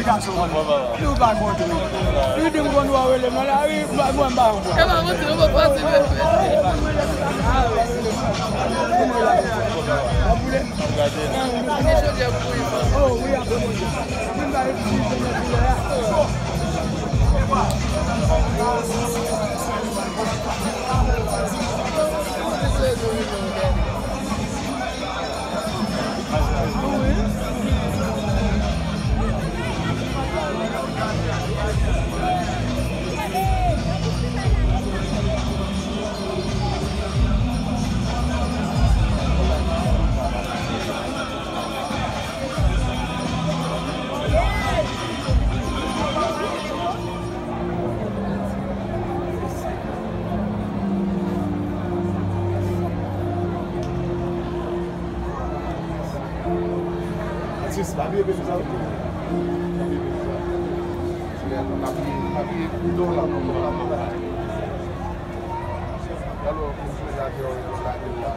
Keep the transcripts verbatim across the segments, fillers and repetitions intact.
Gason, nou pa kontre. Li di m konn wè w rele m nan lari, mwen, mwen, m pa konprann. E pa kontre, mwen pase mwen fè. Gade. Li jodi a pou li. Oh, wi, apre mwen. Vin ba yo ti jèn nan filè a. Atis, pa bliye peze sa, wi. Pa bliye peze sa. Pa bliye, pa bliye bidon la, non, non, non. Alò, pou jwe la, lage la.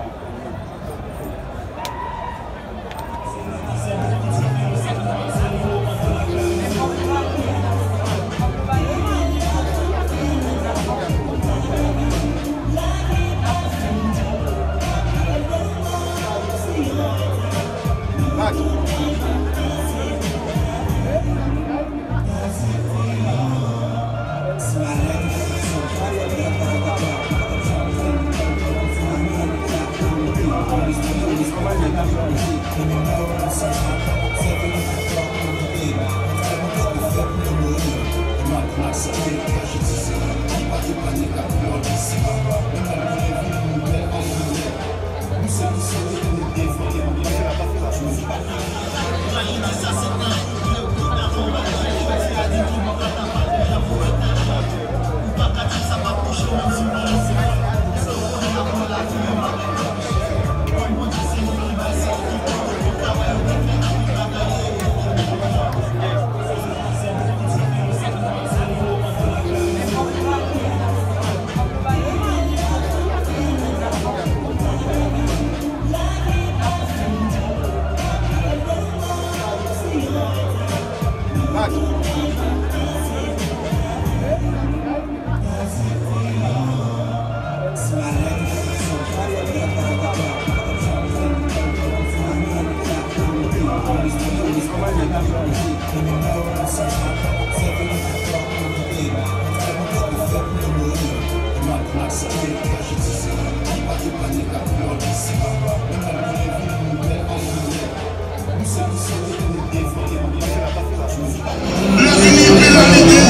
Lè vini penalite,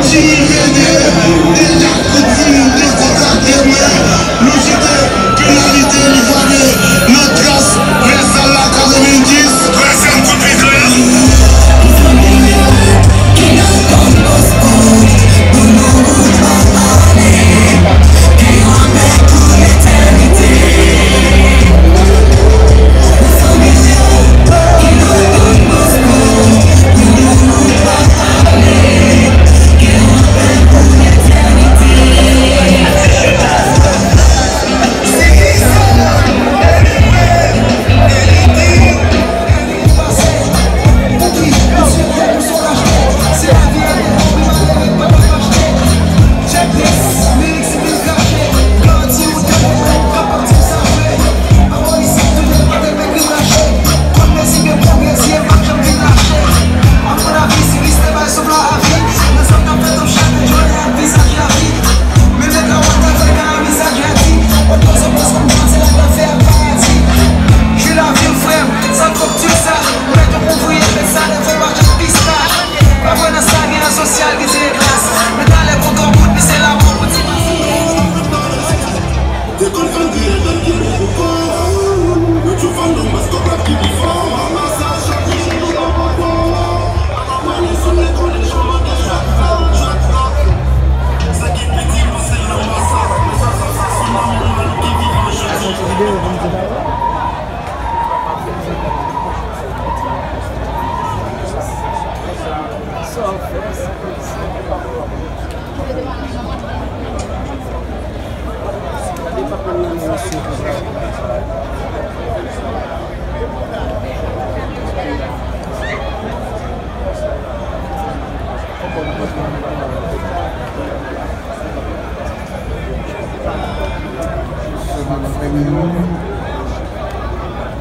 ti vede, deja kout fini dekontrate mwen, nou chite penalite li frape nan tras Rèsal la, katrevendis. Twazyèm kout pikan.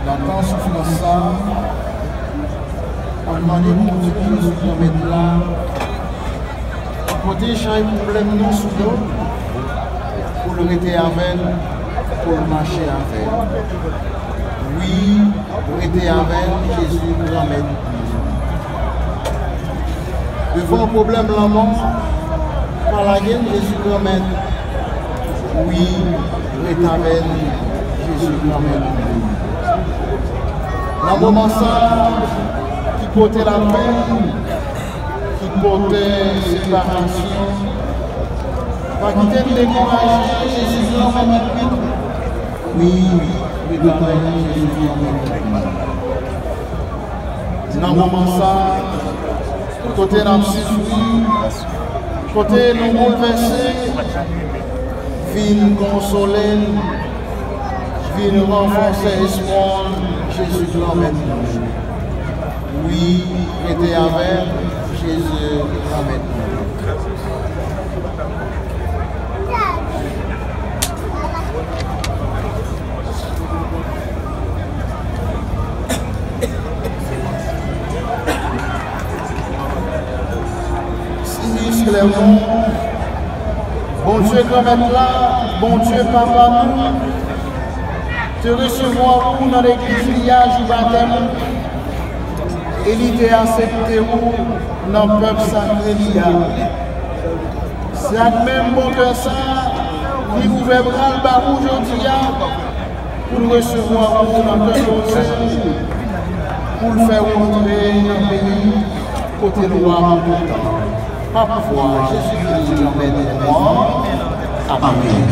Nan tan soufrans sa, n ap mande pou Bondye Jezi Granmèt la, ki pote chay pwoblèm nou sou do, pou l rete avè n, pou l mache avè n. Wi, rete avè n, Jezi Granmèt. Devan pwoblèm lanmò, pa lage n, Jezi Granmèt. Wi, ret avè n, Jezi Granmèt. Nan moman sa ki pote lapenn, ki pote separasyon, pa kite n dekouraje, Jezi Granmèt. Wi, ret avè n, Jezi Granmèt. Nan moman sa, kote n ap soufri, kote nou boulvèse, vin konsole n, vin ranfòse espwa n, Jezi Granmèt nou. Wi, rete avè n, Jezi Granmèt nou. Siris Clermont, Bondye Granmèt la, Bondye Papa nou, te resevwa ou nan legliz li a jou batèm, e li te aksepte ou nan pèp sakre li a. Se ak menm bon kè sa, li ouvè bra l ba ou jodi a, pou l resevwa ou nan kè poze l, pou l fè ou antre nan peyi kote lwa pou toutan. Pa pouvwa Jezi Kris, Granmèt nou an. Amèn.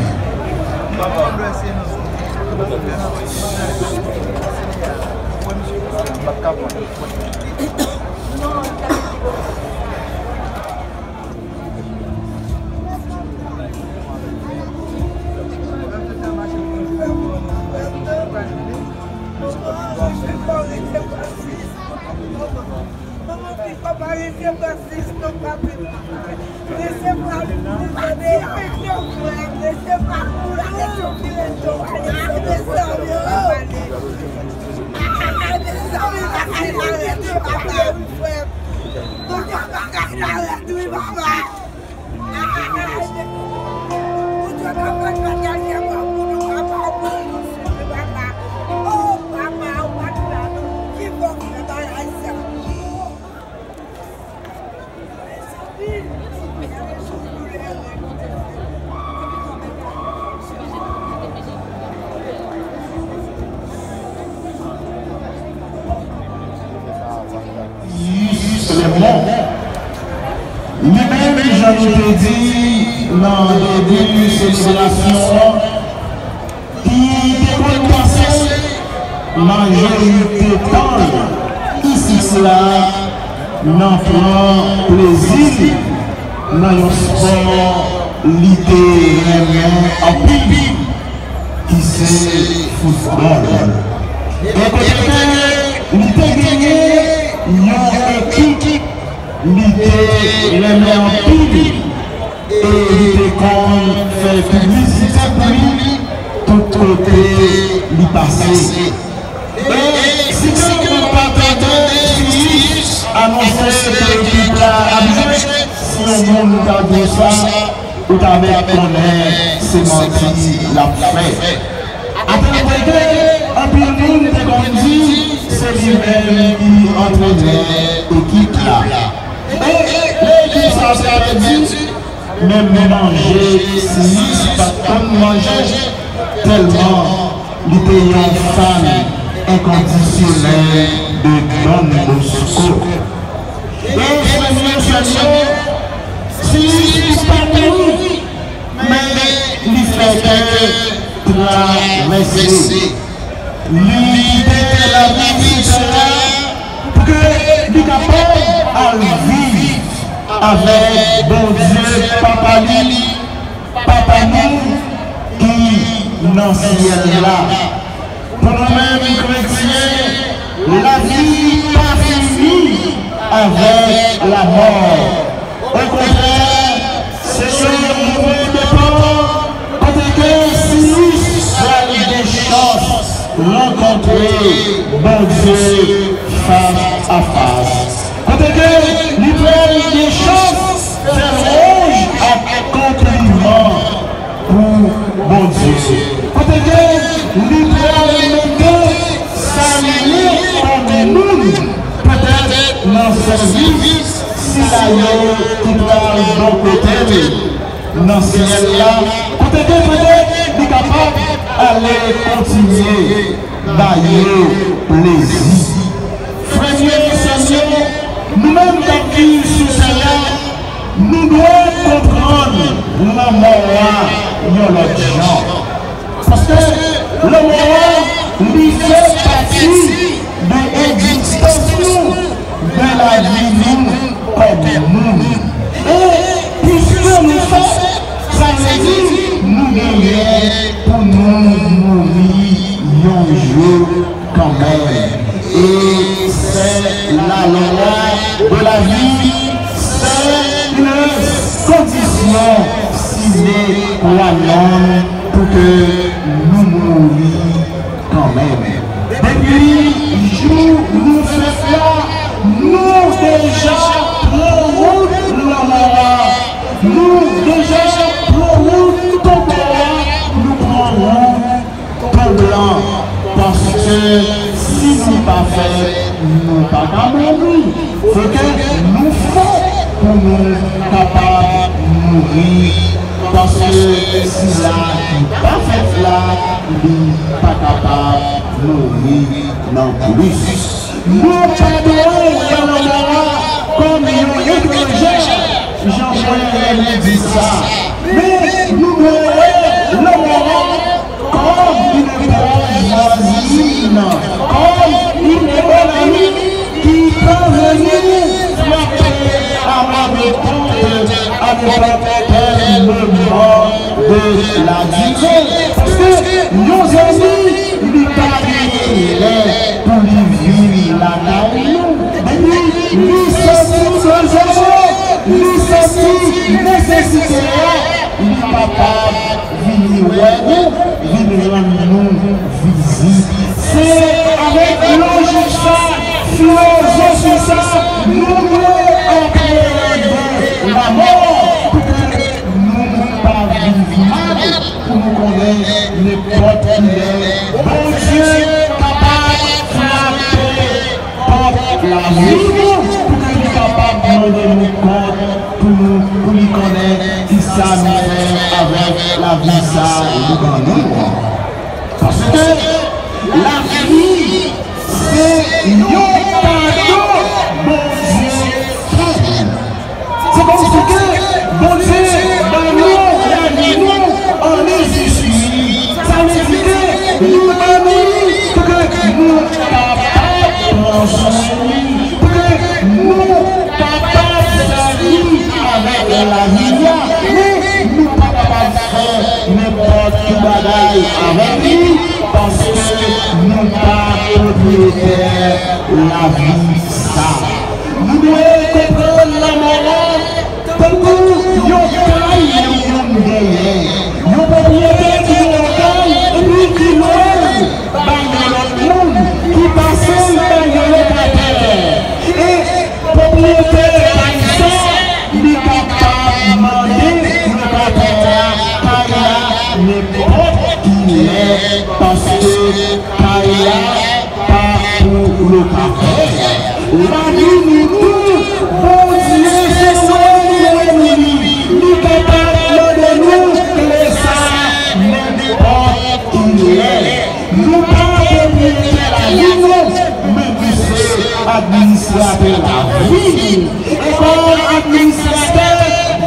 Li menm, jan nou te di nan debi selebrasyon an, ki te konn pase majorite tan l isit la nan pran plezi l nan yon spò li te renmen anpil, ki se foutbòl. E kote ke li te genyen yon ekip li te renmen anpil, e li te konn fè piblisite pou li tout kote li pase. E si ke ou pa tande, Sirius anonse ke ekip la ap jwe, si yon moun ta di w sa, ou ta mèt konnen se manti l ap fè. Atèlpwen ke anpil moun te konn di se li menm ki antrenè ekip la. E lè ekip sa a te pèdi, menm manje Sirius pa t konn manje, tèlman li te yon fan enkondisyonèl de Don Bosco. E frè m yo, sè m yo, Sirius pa mouri, men li fè kè travèse. Li kite lavi sou tè a pou ke li kapab al viv avèk Bondye Papa li, Papa nou ki nan syèl la. Pou nou menm kretyen, lavi pa fini avèk lamò. Okontrè, se yon nouvo depa kote ke Sirius pral gen Bondye fas a fas. Kote ke li pral gen chans fè lwanj ak konpliman pou Bondye. Kote ke li pral menm tou salye kòm moun, petèt nan sèvis sila yo ki pral bò kote l nan syèl la, kote ke petèt li kapab ale kontinye ba yo plezi. Frè m yo, sè m yo, nou menm k ap viv sou tè a, nou dwe konprann lanmò a yon lòt jan. Paske lanmò a, li fè pati de egzistans nou, de lavi nou kòm moun. E piske nou fè, sa vle di nou genyen pou nou mouri yon jou kanmenm. E se la loi de la vie, c'est une condition sine qua non pou ke nou mouri kanmenm. Depi jou nou fèt la, nou deja pran wout lanmò a. Nou deja pran wout tonton a. Nou pran wout tonton blan. Paske si nou pa fèt, nou pa ka mouri. Fò ke nou fèt pou nou kapab mouri. Paske sila ki pa fèt la, li pa kapab mouri non plis. Nou pa dwe wè lanmò a kòm yon etranjè, jan mwen renmen di sa. Men nou dwe wè lanmò a comme une épreuve voisine, comme une bonne amie qui peut venir frapper à ma porte à n'importe quel moment de la durée. Paske yon zanmi, li pa genyen lè pou li vin lakay nou. Depi li santi bezwen nou, li santi nesesite a, li kapab vini wè nou, vin rann nou vizit. Se avèk lojik sa, filozofi sa, nou dwe apreyande lanmò pou ke nou pa viv mal, pou nou konnen nenpòt kilè Bondye kapab frape pòt lavi nou pou ke li kapab mande nou kont pou nou, pou li konnen kisa nou fè avèk lavi sa li ban nou an. Paske lavi se yon kado Bondye fè pou nou. Se kòmsi ke Bondye ban nou lavi nou an Jezi. Sa vle di ke li ban nou li pou ke nou kapab pran swen li, pou ke nou kapab sèvi avèk lavi a. Men nou pa kapab fè nenpòt ki bagay avèk li, paske nou pa pwopriyetè lavi sa. Nou dwe konprann lanmò a tankou yon kay yon moun genyen, yon pwopriyetè ki gen yon kay epi ki lwe l bay yon lòt moun, ki pase l bay yon lokatè. E pwopriyetè kay sa, li kapab mande lokatè a kay la nenpòt kilè, paske kay la pa pou lokatè. Lavi nou tou, Bondye se nou menm li, li kapab mande nou kle sa a nenpòt kilè. Nou pa pwopriyetè lavi nou, men nou se administratè lavi nou. E kòm administratè,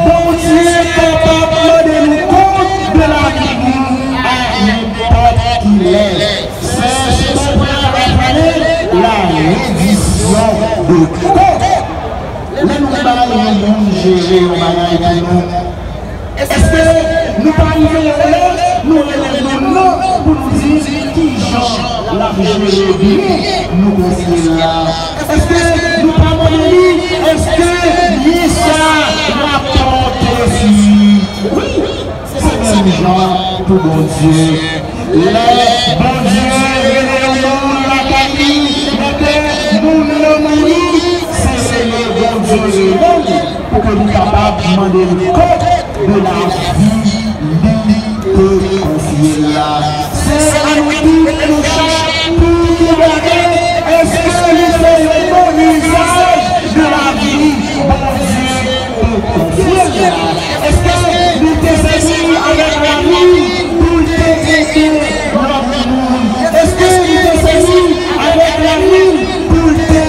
Bondye kapab mande nou kont de lavi nou a nenpòt kilè. Se, se konprann la redisyon de kont. Lè nou bay yon moun jere yon bagay pou nou, èske nou pa rive yon lè nou rele moun nan pou nou di kijan l ap jere byen nou konfye l la? Èske nou pa mande li, èske byen sa rapòte sou li? Wi, se menm jan pou Bondye. Lè Bondye rele yon moun, rele l pou ke li kapab mande l kòb de lavi li te konfye l la. Se a nou tout nou chak pou nou gade èske li fè yon bon izaj de lavi Bondye te konfye l la. Èske li te sèvi avèk lavi pou l te ede lòt moun? Èske li te sèvi avèk lavi pou l te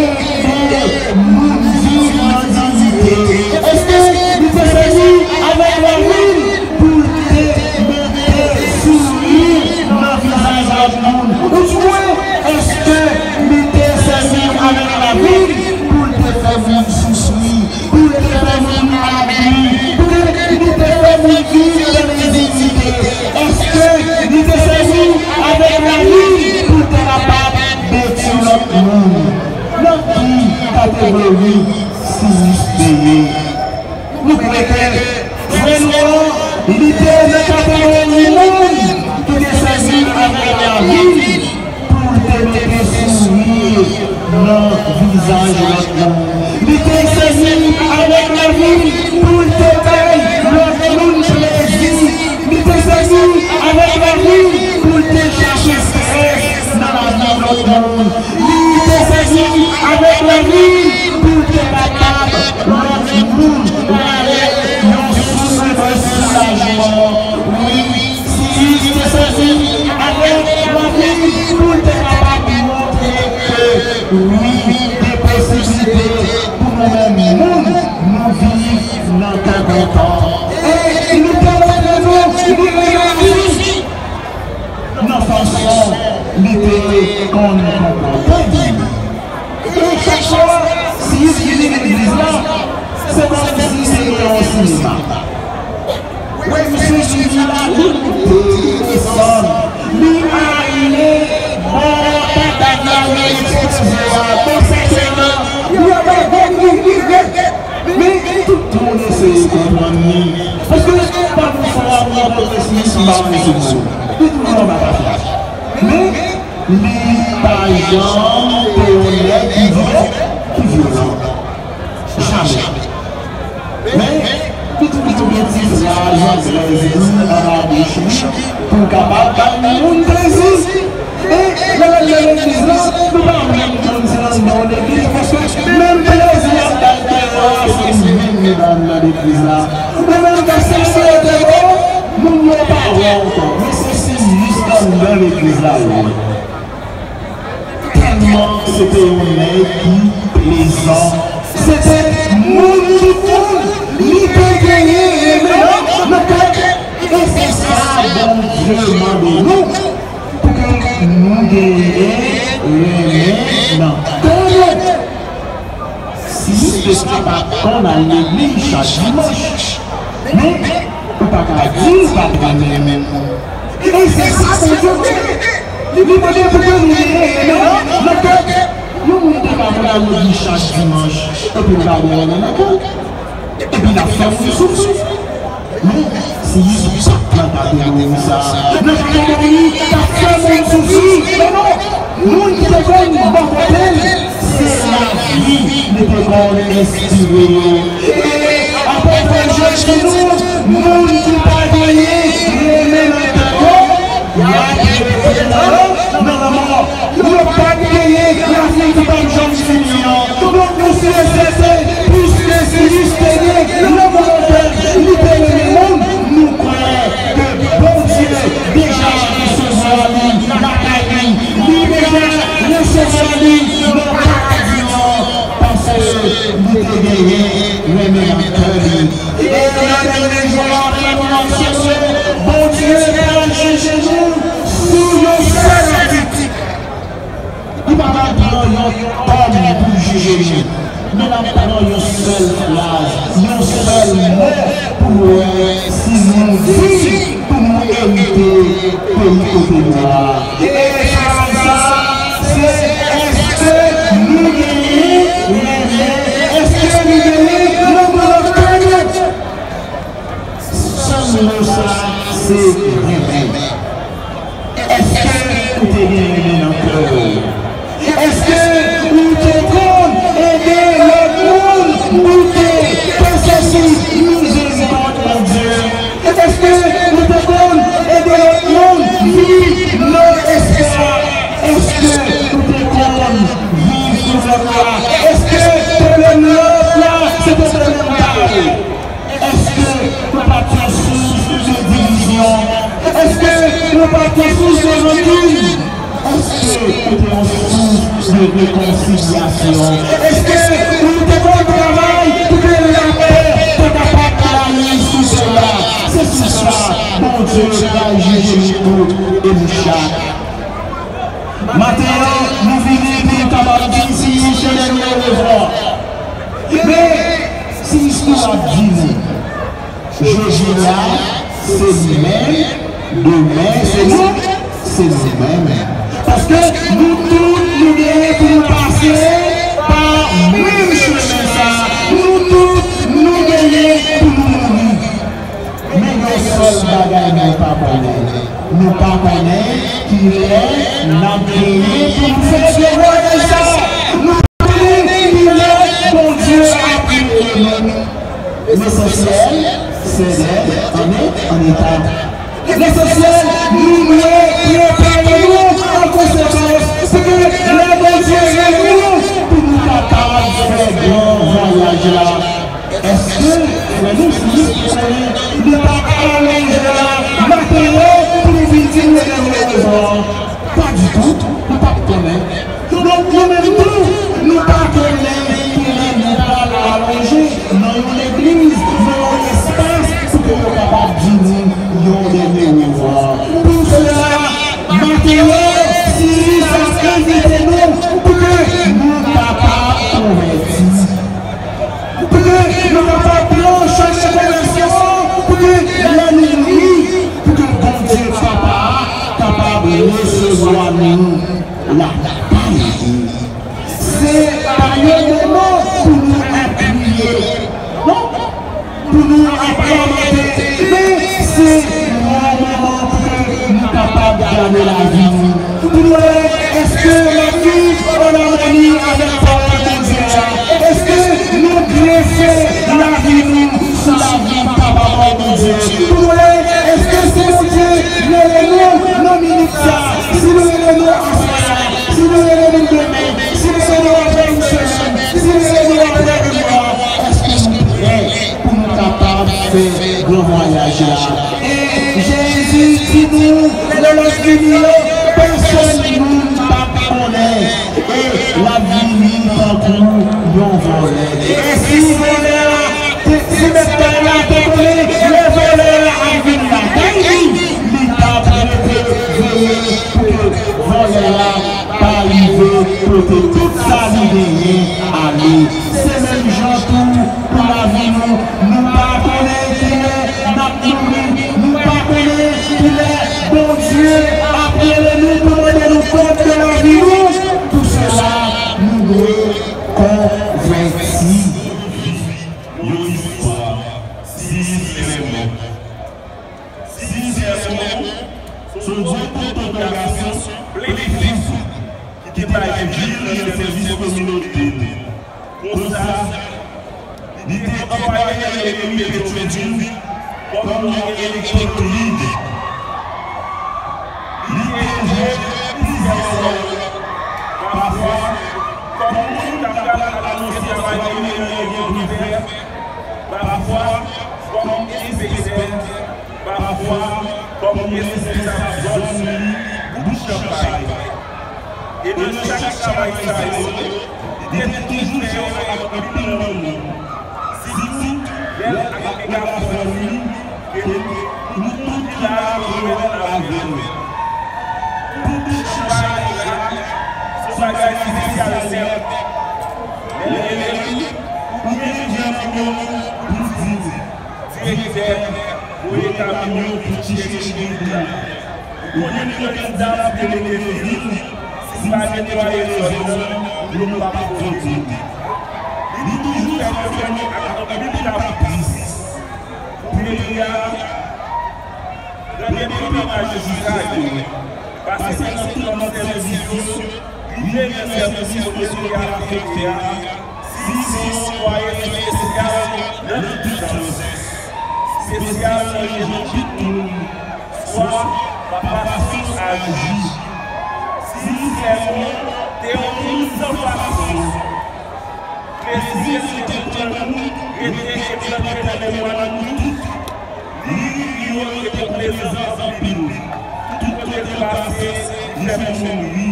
ede moun viv nan diyite? Èske li te sèvi avèk lavi pou l te mete souri nan vizaj lòt moun? Oudimwen, èske li te sèvi avèk lavi pou l te fè moun soufri, pou l te fè moun abli, pou l te fè moun viv nan endiyite? Èske li te sèvi avèk lavi pou l te kapab detwi lòt moun? Nan ki kategori Siyis te ye? Nou kwè ke frè nou an, li te nan kategori moun ki te sèvi avèk lavi pou l te mete souri nan vizaj lòt moun. Li te sèvi avèk lavi pou l te bay lòt moun plezi. Li te sèvi avèk lavi pou l te chache strès nan lavi lòt moun. Li te sèvi avèk lavi pou l te kapab lòt moun rale yon souf de soulajman. Wi, Siyis te sèvi avèk lavi pou l te kapab montre ke wi, gen posiblite pou nou menm moun, nou viv nan kè kontan. E li te montre nou li renmen lavi nan fason li te konn konpòte li. E chak fwa Siyis vini legliz la, se kòmsi se te yon sinema. Wi, misye vini la, li moute, li desann, li ale bò patav la nan ekspoze a. Bon, sètènman, li ap gade li, li rèd. Men, tout moun eseye konprann li. Paske, pa nou fè a, mwen, mwen, Siyis, m pa renmen sou moun. Li toujou anba patav la. Men, li pa janm te yon nèg ki vyo-, ki vyolan. Jamè. Men, li toujou gen ti fraz anglèz li anba bouch li pou l kapab bay moun plezi. E lè l al nan legliz la, nou pa menm konn si l anndan yon legliz, paske menm plezi y ap bay deyò a, se li menm li ba n nan legliz la. Ou menm k ap selebre deyò, moun yo pa wè w ankò, men se Siyis k anndan legliz la yo wè. Tèlman se te yon nèg ki plezan. Se te moun tout moun li te genyen renmen nan, nan kè l. E se sa Bondye mande nou, pou ke nou genyen renmen nan kè nou. Si w te kapab konn al legliz chak dimanch, men ou pa ka di w pa t renmen moun. E se sa Bondye mande. Li mande pou ke nou genyen renmen nan kè. Yon moun te ka konn al legliz chak dimanch, epi l pa gen renmen nan kè l. Epi l ap fè moun soufri. Men, Siyis pa t nan kategori sa a. Nan kategori k ap fè moun soufri. Men non, moun ki te konn bò kote l, se lavi li te konn enspire yo. E apre Jezi nou, moun ki pa genyen renmen nan kè yo, y ap rete nan, nan lanmò. Yo pa t genyen lavi ki p ap janm fini an. Donk, nou si e sèten, piske Siyis te gen lanmou nan kè l, li te renmen moun, nou kwè ke Bondye deja resevwa li lakay li. Li deja resevwa li nan paradi an, paske li te genyen renmen nan kè li. E nan dènye jou a, frè m ak sè m yo, Bondye pral jije nou sou yon sèl atik. Li pa pral pran yon tòn pou l jije nou, men l ap pran yon sèl fraz, yon sèl mo pou l wè si nou diy pou nou erite peyi kote nou a. E fraz sa, se èske nou genyen renmen, èske nou genyen lanmou nan kè nou? Sèl mo sa, se renmen. Èske ou te gen renmen nan kè w? Èske ou te konn ede lòt moun rekonsilyasyon? Èske nou te konn travay pou ke lapè ta kapab playi sou tè la? Se sou sa Bondye pral jije nou tout e nou chak. Maten an, nou vini pou nou kapab di Siyish yon dènye orevwa. Men, Siyish tou ap di nou, jodi a, se li menm, demen, se nou, se nou menm. Paske nou tout, nou genyen pou nou pase pa menm chemen sa. Nou tout, nou genyen pou nou mouri. Men yon sèl bagay nou pa konnen. Nou pa konnen kilè n ap genyen pou nou fè devwayaj sa. Nou pa konnen kilè Bondye ap rele nou. Lesansyèl, se dèt an e, an eta. Lesansyèl, nou dwe prepare nou an konsekans, pou ke lè Bondye rele nou, pou nou kapab fè gran vwayaj la. Èske, frè nou, si nou konnen, nou pa alonje la maten an pou nou vin di nou dènye orevwa? Pa ditou, nou p ap konnen. Donk, nou menm tou, nou pa konnen kilè nou pral alonje nan yon legliz, nan yon espas, pou ke yo kapab di nou yon dènye orevwa. Pou sela, maten an, Siyish ap envite nou pou ke nou kapab konvèti. Pou ke nou kapab pran chemen konvèsyon an, pou ke lè nou mouri, pou ke Bondye Papa a kapab resevwa nou lakay li. Se pa yon moman pou nou ap kriye, non, pou nou ap lamante, men se yon moman pou ke nou kapab gade lavi nou. Pou nou wè, èske n ap viv an amoni avèk pawòl Bondye a? Èske nou drefe lavi nou sou lavi Papa nou Bondye? Pou nou wè, èske si Bondye rele nou nan minit sa, si li rele nou aswè a, si li rele nou demen, si li rele nou apre yon semèn, si li rele nou apre yon mwa, èske nou prè pou nou kapab fè gran vwayaj la? E Jezi di nou, lè l ap vini an, pèsonn moun p ap konnen. E l ap vini tankou yon vòlè. E si vòlè a, te- si mèt kay la te konnen lè vòlè a ap vin lakay li, li t ap rete veye pou ke vòlè a pa rive pote tout sa li genyen ale. Se menm jan tou pou lavi nou. Nou pa konnen kilè n ap mouri. Nou pa konnen kilè Bondye ap rele nou pou mande nou kont de lavi nou. Pou sela, nou dwe konvèti. Yon istwa, Siyish Filemon. Siyish Filemon, se yon gwo tonton gason plen fizik ki te bay vi l nan sèvis kominote l. Konsa, li te anplwaye nan legliz Petyonvil kòm yon elektrik lid. Li te jwe plizyè wòl. Pafwa, kòm moun k ap pral anonse evanjil nan yon lye ouvè, pafwa, kòm enspektè, pafwa, kòm responsab zòn li, bout chanpay. E nan chak travay sa yo, li te toujou fè yo avèk anpil lanmou. Sitou lè l ak gason li, ke nou tout ki la a, nou wè l avè l. Pou bout chanpay la, se yon bagay espesyal nèt. Lè l rele ou, ou gen jan pou w di l, direktè, voye kamyon pou chèche legliz la. Ou konnen li gen dam ki rele vil, si pa netwaye zòn nan, dlo p ap tonbe. Li toujou fè nou fè nou ak anpil kapris. Premye a, gade pil imaj Jezi a yo, pase nan tout lòt sèvis yo, rive nan sèvis kote li afekte a, Siyish se yon anplwaye espesyal nan tout sans. Espesyal nan rejon tout moun, swa pa fason l aji. Siyish Filemon te yon moun san fason. Plezi l te pran nou rete e plante nan memwa nou tout. Li ri yo te prezan anpil. Tout kote l pase, li fè moun ri.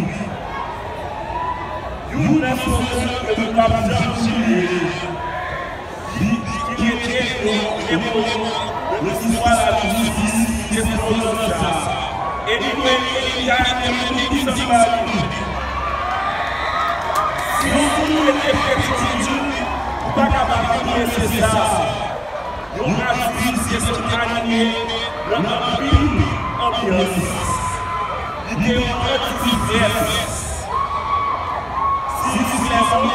Youn nan slogan ke nou p ap janm bliye, li, li rete yon emolon nan istwa lajistis ki te fè nan sa. E li dwe eritay pou tout pwisan Mali. Si yon moun rete Petyonvil, ou pa kapab bliye se sa. Yon lajistis ki sot anime nan anpil anbyans. Li te yon anti-sitès. Siksèman,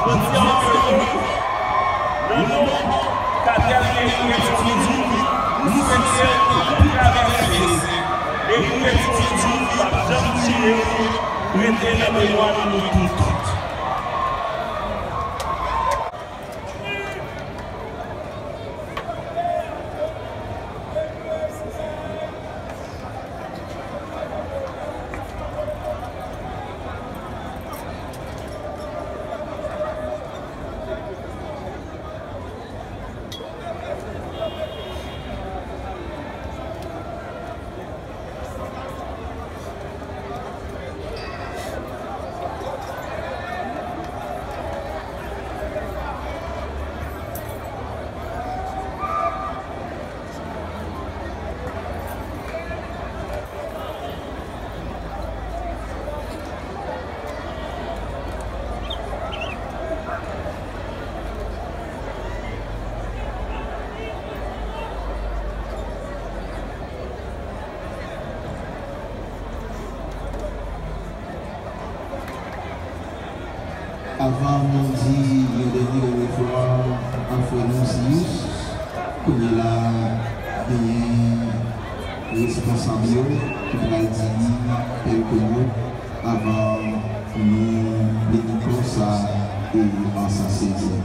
jodi an ke nou, nan non katèl Petyonvil, nou swete pou travèse. E pou Petyonvil p ap janm bliye, rete nan memwa nou tout. Avan nou di yon dènye orevwa a frè nou Sius, kounye a la, genyen responsab yo ki pral di kèlke mo avan nou beni kò sa e ansanm sezi.